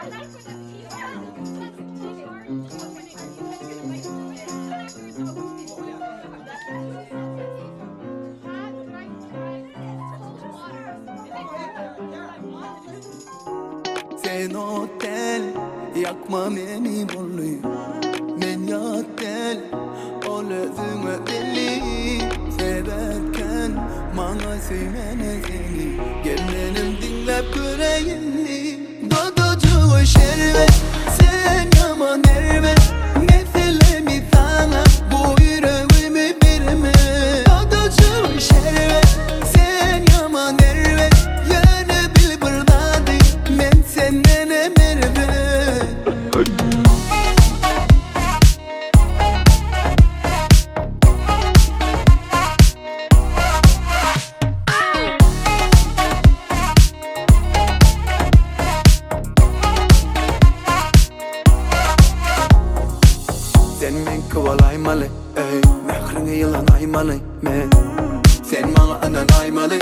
Sen ot däl, ýakma meni boldy Men ýat däl, ol özüňe belli Sebäp kän, maňa söýmäne seni Gel menem diňläp göreýinli Dodajygy şerbet, sen ýaman erbet Meselemi saňa, bu ýüregimi berme Dodajygy şerbet, sen ýaman erbet Ýöne bil bir zady, men sendenem erbet. Sen meňki bolaýmaly, eý, Mähriňe ýylanaýmaly men. Sen maňa ynanaýmaly,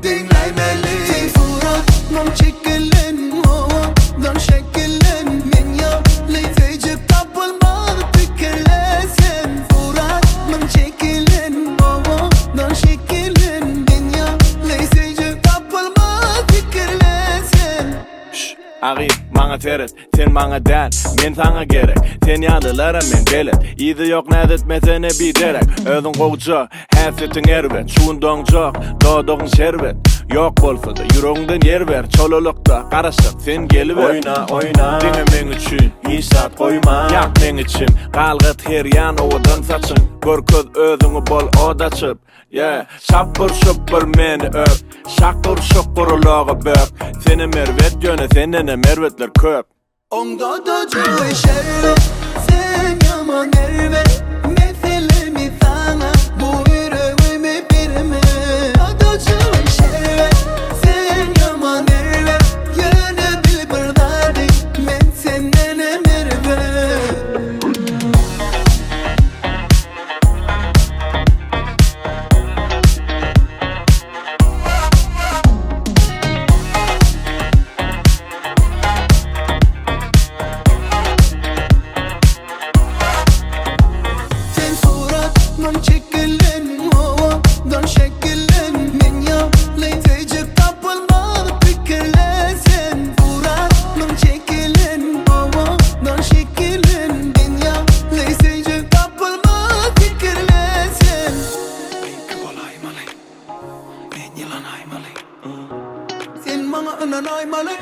diňläýmeli. Seň suratmyň çekilen, owadan şekillen, Men ýaly söýjek tapylmaz pikirle sen. Suratmyň çekilen, owadan şekillen, Men ýaly söýjek tapylmaz pikirle sen. Şş, agyz, maňa seret, sen maňa däl, men saňa gerek. Sen ýalylara men belet. Yzy ýok näz etmesene biderek. Özüň gowja, häsiýetiň erbet. Şu gün doňjak, dodagyň şerbet. Ýok bolsa-da, ýüregiňden ýer ber. Çolalykda garaşjak, sen geliber. Oýna, oýna, diňe meň üçin, hiç zat goýma. Ýak meň içim, galgat her ýan owadan saçyň. Görkez özüňi bol ot açyp. Yeah, şapur şupur meni öp Şakur şukur ulaga bök Senem erbet ýöne sendenem erbetler köp. Oňda-da jüwi şerbet, sen ýaman erbet Meselemi saňa bu ýüregimi berme Oňda jüwi şerbet, sen ýaman erbet Ýöne bil bir zady, men sendenem erbet. Sen suratmyň çekilen owadan şekillen Men ýaly söýjek tapylmaz pikirle sen Suratmyň çekilen owadan şekillen Men ýaly söýjek tapylmaz pikirle sen Meňki bolaýmaly, men ýylanaýmaly Sen maňa ynanaýmaly.